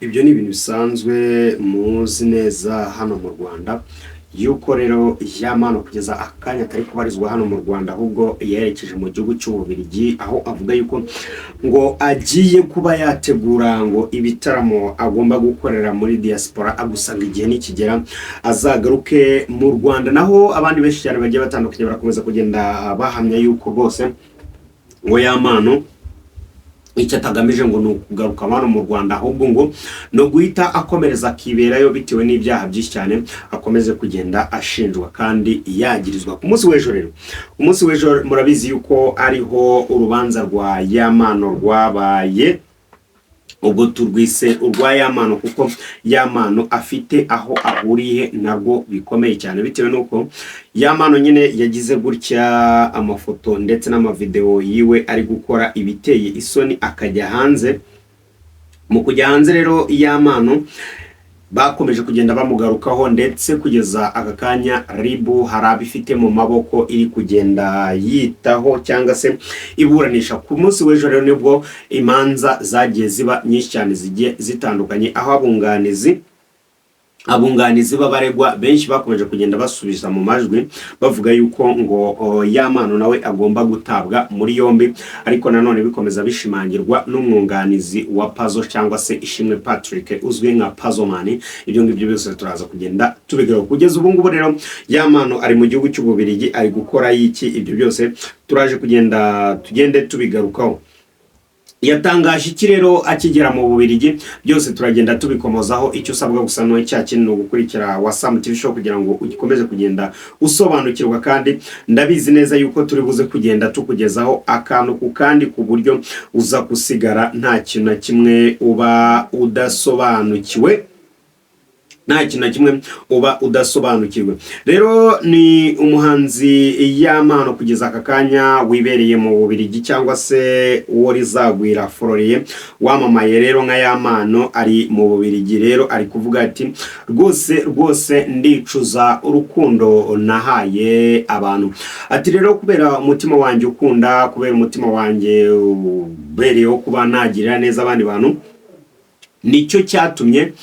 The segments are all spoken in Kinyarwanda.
Ibyo ni ibintu bisanzwe muzi neza hano mu Rwanda, yuko rero Yampano kugeza akanya atari kubarizwa hano mu Rwanda, ahubwo yerekeje mu gihugu cy'Ububiligi, aho avuga yuko ngo agiye kuba yategura ngo ibitaramo agomba gukorera muri diaspora, agusanga igihe nikigera azagaruke mu Rwanda. Naho abandi benshi cyane bagiye batandukanye barakomeza kugenda bahamya yuko rwose ngo Yampano icyo atagamije ngo ni ukugaruka hano mu Rwanda, ahubwo ngo ni uguhita akomereza akiberayo bitewe n'ibyaha byinshi cyane akomeze kugenda ashinjwa kandi yagirizwa. Ku munsi w'ejo rero, ku munsi w'ejo murabizi yuko ariho urubanza rwa Yampano rwabaye. Ubwo turwise urwa Yampano kuko Yampano afite aho ahuriye narwo bikomeye cyane, bitewe n'uko Yampano nyine yagize gutya amafoto ndetse n'amavideo yiwe ari gukora ibiteye isoni akajya hanze. Mu kujya hanze rero, Yampano bakomeje kugenda bamugarukaho, ndetse kugeza aka kanya RIB hari abifite mu maboko iri kugenda yitaho cyangwa se iburanisha. Ku munsi w'ejo rero nibwo imanza zagiye ziba nyinshi cyane zigiye zitandukanye, aho abunganizi b'abaregwa benshi bakomeje kugenda basubiza mu majwi bavuga yuko ngo Yampano nawe agomba gutabwa muri yombi, ariko nanone bikomeza bishimangirwa n'umwunganizi wa Pazo cyangwa se Ishimwe Patrick uzwi nka Pazoman. Ibyo ngibyo byose turaza kugenda tubigaruka. Kugeza ubu ngubu rero Yampano ari mu gihugu cy'Ububiligi, ari gukora iki? Ibyo byose turaje kugenda tugende tubigarukaho. Yatangaje iki rero akigera mu Bubiligi? Byose turagenda tubikomozaho. Icyo usabwa gusa ni cya kintu, ni ugukurikira Wasamu TV Show kugira ngo ukomeze kugenda usobanukirwa, kandi ndabizi neza yuko turi buze kugenda tukugezaho akantu ku kandi, ku buryo uza gusigara nta kintu na kimwe uba udasobanukiwe, nta kintu na kimwe uba udasobanukirwe. Rero ni umuhanzi Yampano kugeza aka kanya wibereye mu Bubiligi, cyangwa se uwo rizagwira Floriye wamamaye rero nka Yampano, ari mu Bubiligi. Rero ari kuvuga ati: "Rwose rwose ndicuza urukundo nahaye abantu." Ati rero kubera umutima wanjye ukunda, kubera umutima wanjye ubereyeho kuba nagirira neza abandi bantu, nicyo cyatumye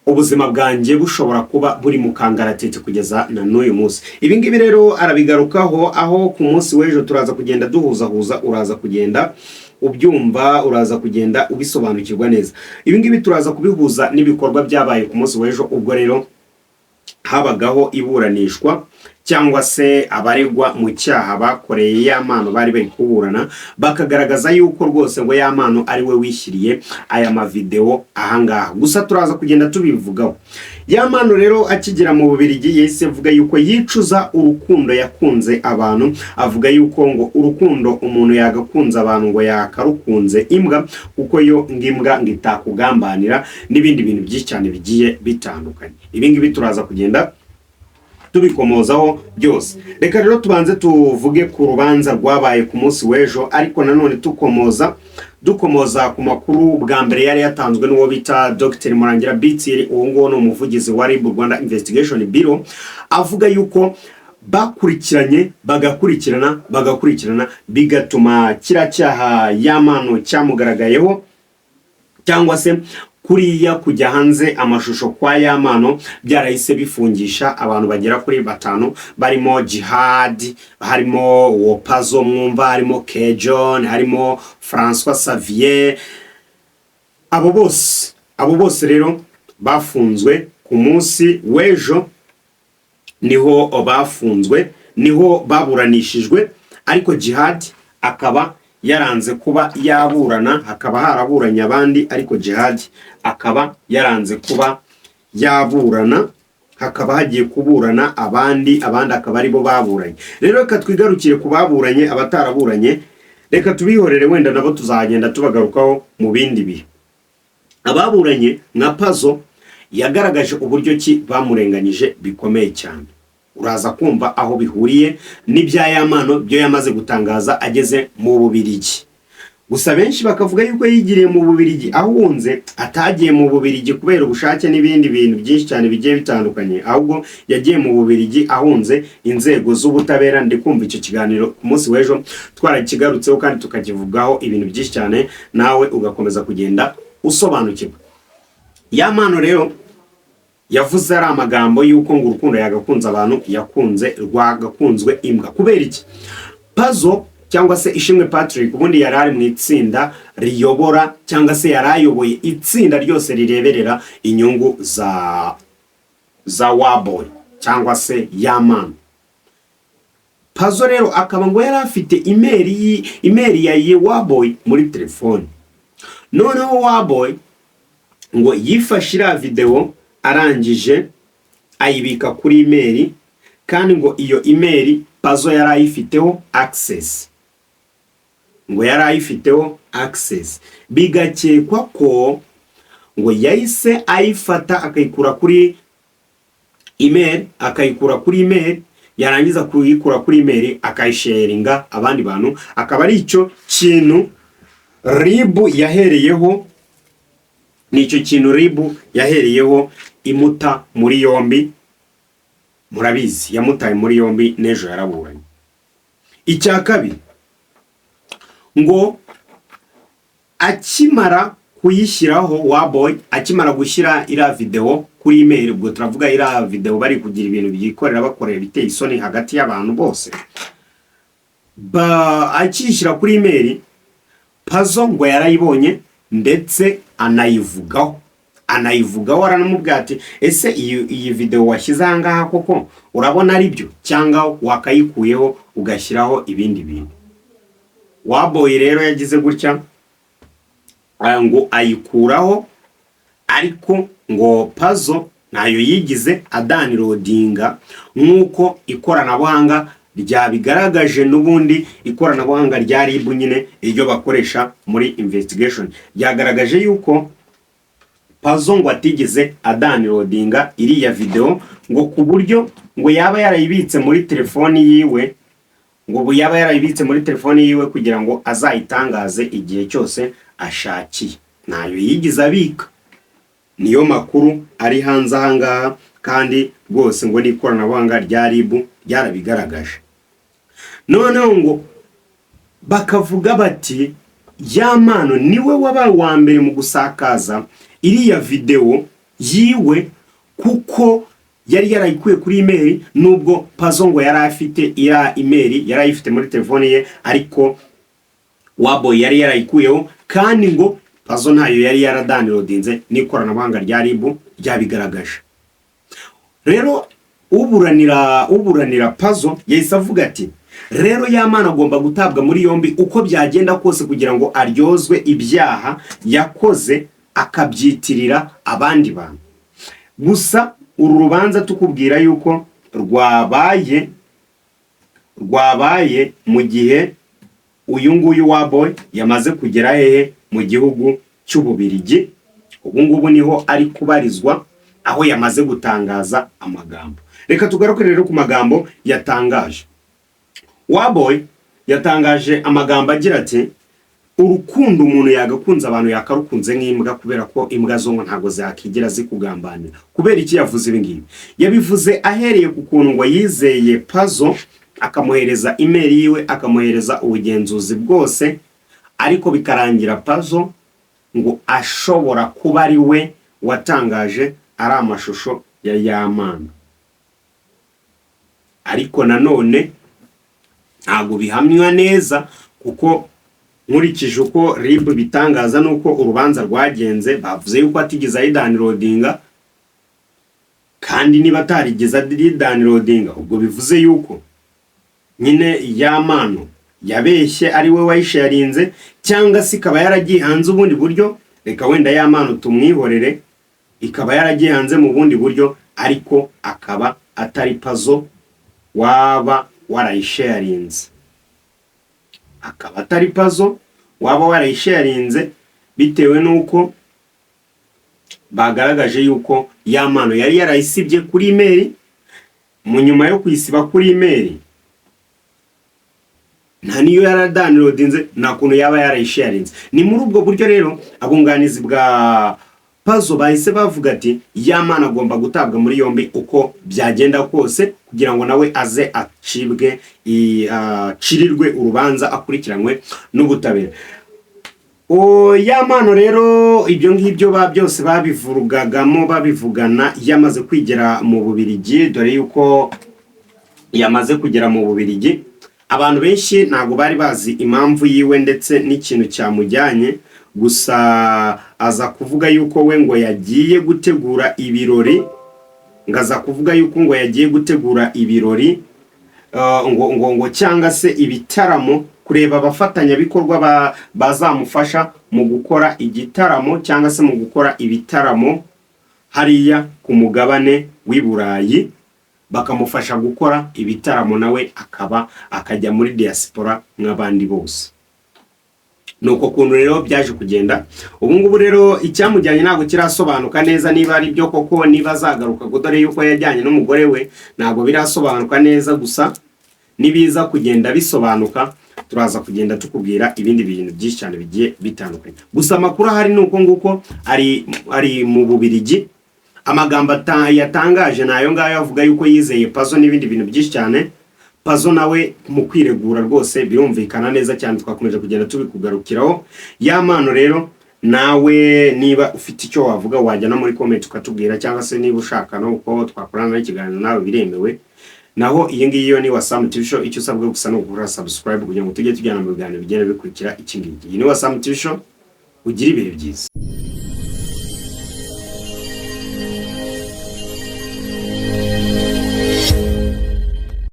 ubuzima bwanjye bushobora kuba buri mu kangaratete kugeza na n'uyu munsi. Ibi ngibi rero arabigarukaho, aho ku munsi w'ejo turaza kugenda duhuzahuza, uraza kugenda ubyumva, uraza kugenda ubisobanukirwa neza. Ibi ngibi turaza kubihuza n'ibikorwa byabaye ku munsi w'ejo, ubwo rero habagaho iburanishwa cyangwa se abaregwa mu cyaha bakoreye Yampano bari bari kuburana, bakagaragaza yuko rwose ngo Yampano ari we wishyiriye aya mavideo ahangaha. Gusa turaza kugenda tubivugaho. Yampano rero akigera mu Bubiligi yahise avuga yuko yicuza urukundo yakunze abantu, avuga yuko ngo urukundo umuntu yagakunze abantu ngo yakarukunze imbwa, kuko yo ngo imbwa ngo itakugambanira, n'ibindi bintu byinshi cyane bigiye bitandukanye. Ibi ngibi turaza kugenda tubikomozaho byose. Reka rero tubanze tuvuge ku rubanza rwabaye ku munsi w'ejo, ariko nanone tukomoza dukomoza ku makuru bwa mbere yari yatanzwe n'uwo bita Dr Murangira Bitiri. Uwo nguwo ni umuvugizi wa RIB, Rwanda Investigation Bureau, avuga yuko bakurikiranye, bagakurikirana, bagakurikirana, bigatuma kiriya cyaha Yampano cyamugaragayeho, cyangwa se kuriya kujya hanze amashusho kwa Yampano, byarahise bifungisha abantu bagera kuri batanu, barimo Jihad, harimo Wopazo mwumva, harimo Kejon, harimo Francois Xavier. Abo bose rero bafunzwe ku munsi w'ejo, niho bafunzwe, niho baburanishijwe, ariko Jihad akaba yaranze kuba yaburana, hakaba haraburanye abandi, ariko Jihad akaba yaranze kuba yaburana, hakaba hagiye kuburana abandi, abandi akaba aribo baburanye. Rero reka twigarukire ku baburanye, abataraburanye reka tubihorere, wenda nabo tuzagenda tubagarukaho mu bindi bihe. Ababuranye nka Pazo yagaragaje uburyo ki bamurenganyije bikomeye cyane. Uraza kumva aho bihuriye n'ibya Yampano byo yamaze gutangaza ageze mu Bubiligi. Gusa benshi bakavuga yuko yigiriye mu Bubiligi ahunze, atagiye mu Bubiligi kubera ubushake n'ibindi bintu byinshi cyane bigiye bitandukanye, ahubwo yagiye mu Bubiligi ahunze inzego z'ubutabera. Ndi kumva icyo kiganiro ku munsi w'ejo twarakigarutseho kandi tukakivugaho ibintu byinshi cyane, nawe ugakomeza kugenda usobanukirwa. Yampano rero yavuze ari amagambo y'uko ngo urukundo yagakunze abantu yakunze rwagakunzwe imbwa. Kubera iki? Pazo cyangwa se Ishimwe Patrick ubundi yari ari mu itsinda riyobora, cyangwa se yari ayoboye itsinda ryose rireberera inyungu za Waboy cyangwa se Yampano. Pazo rero akaba ngo yari afite email ya ye Waboy muri telefone. Noneho Waboy ngo yifashe iriya videwo, arangije ayibika kuri email, kandi ngo iyo email Pazo yari ayifiteho access, ngo yari ayifiteho access. Bigakekwa ko ngo yahise ayifata akayikura kuri email, yarangiza kuyikura kuri email akayisharinga abandi bantu. Akaba ari icyo kintu RIB yahereyeho, ni icyo kintu RIB yahereyeho imuta muri yombi. Murabizi, yamutaye muri yombi, n'ejo yaraburanye. Icya kabiri, ngo akimara kuyishyiraho, Waboy akimara gushyira iriya videwo kuri email, ubwo turavuga iriya videwo bari kugira ibintu byikorera, bakorera ibiteye isoni hagati y'abantu bose, akiyishyira kuri email, Pazo ngo yarayibonye ndetse anayivugaho, aranamubwira ati: "Ese iyi videwo washyize aha ngaha koko urabona ari byo, cyangwa wakayikuyeho ugashyiraho ibindi bintu?" Waboy rero yagize gutya ngo ayikuraho, ariko ngo Pazo ntayo yigize adownloadinga nk'uko ikoranabuhanga ryabigaragaje. N'ubundi ikoranabuhanga rya RIB nyine, iryo bakoresha muri investigation, ryagaragaje yuko Pazo ngo atigeze adownloadinga iriya video, ngo ku buryo ngo yaba yarayibitse muri telefoni yiwe, ngo ubu yaba yarayibitse muri telefoni yiwe kugira ngo azayitangaze igihe cyose ashakiye. Ntayo yigize abika. Niyo makuru ari hanze aha ngaha, kandi rwose ngo n'ikoranabuhanga rya RIB ryarabigaragaje. Noneho ngo bakavuga bati Yampano niwe wabaye uwa mbere mu gusakaza iriya videwo yiwe, kuko yari yarayikuye kuri email, nubwo Pazo ngo yari afite iriya email, yari ayifite muri telefone ye, ariko Waboy yari yarayikuyeho, kandi ngo Pazo ntayo yari yaradownloadinze, n'ikoranabuhanga rya RIB ryabigaragaje. Rero uburanira Pazo yahise avuga ati: "Rero Yampano agomba gutabwa muri yombi uko byagenda kose kugira ngo aryozwe ibyaha yakoze akabyitirira abandi bantu." Gusa uru rubanza tukubwira yuko rwabaye mu gihe uyu nguyu Waboy yamaze kugera hehe? Mu gihugu cy'Ububirigi. Ubu ngubu niho ari kubarizwa, aho yamaze gutangaza amagambo. Reka tugaruke rero ku magambo yatangaje. Waboy yatangaje amagambo agira ati: "Urukundo umuntu yagakunze abantu yakarukunze nk'imbwa, kubera ko imbwa zo ngo ntabwo zakigera zikugambanira." Kubera iki yavuze ibi ngibi? Yabivuze ahereye ku kuntu ngo yizeye Pazo, akamuhereza email yiwe, akamuhereza ubugenzuzi bwose, ariko bikarangira Pazo ngo ashobora kuba ari we watangaje ari amashusho ya Yampano. Ariko nanone ntabwo bihamywa neza, kuko nkurikije uko RIB bitangaza nuko urubanza rwagenze, bavuze yuko atigeze ayidownloadinga. Kandi niba atarigeze ayidownloadinga, ubwo bivuze yuko nyine Yampano yabeshye, ari we wayisharinze, cyangwa se ikaba yaragiye hanze ubundi buryo. Reka wenda Yampano tumwihorere, ikaba yaragiye hanze mu bundi buryo, ariko akaba atari Pazo waba warayisharinze, akaba atari Pazo waba warayisharinze, bitewe n'uko bagaragaje yuko Yampano yari yarayisibye kuri email. Mu nyuma yo kuyisiba kuri email, nta niyo yaradownloadinze, nta kuntu yaba yarayisharinze. Ni muri ubwo buryo rero abunganizi bwa Pazo bahise bavuga ati Yampano agomba gutabwa muri yombi uko byagenda kose, kugira ngo nawe aze acibwe, acirirwe urubanza, akurikiranwe n'ubutabera. Yampano rero, ibyo ngibyo byose babivugagamo, babivugana yamaze kwigera mu Bubirigi. Dore yuko yamaze kugera mu Bubirigi, abantu benshi ntabwo bari bazi impamvu yiwe ndetse n'ikintu cyamujyanye. Gusa aza kuvuga yuko we ngo yagiye gutegura ibirori, ngo aza kuvuga yuko ngo yagiye gutegura ibirori, ngo cyangwa se ibitaramo, kureba abafatanyabikorwa bazamufasha mu gukora igitaramo cyangwa se mu gukora ibitaramo hariya ku mugabane w'i Burayi, bakamufasha gukora ibitaramo, nawe akaba akajya muri diaspora nk'abandi bose. Ni uko kuntu rero byaje kugenda. Ubu ngubu rero icyamujyanye ntabwo kirasobanuka neza, niba ari byo koko, niba azagaruka, dore yuko yajyanye n'umugore we, ntabwo birasobanuka neza. Gusa nibiza kugenda bisobanuka, turaza kugenda tukubwira ibindi bintu byinshi cyane bigiye bitandukanye. Gusa amakuru ahari ni uko nguko ari mu Bubirigi. Amagambo yatangaje ni ayo ngayo, avuga yuko yizeye Pazo n'ibindi bintu byinshi cyane. Pazo nawe mu kwiregura rwose birumvikana neza cyane, twakomeje kugenda tubikugarukiraho. Yampano rero nawe, niba ufite icyo wavuga, wajya no muri comment ukatubwira, cyangwa se niba ushaka no uko twakorana n'ikiganiro nawe biremewe. Naho iyi ngiyi yo ni Wasamu TV Show. Icyo usabwa gusa ni ugukora subscribe kugira ngo tujye tujyana mu biganiro bigenda bikurikira iki ngiki. Iyi ni Wasamu TV Show, ugire ibihe byiza.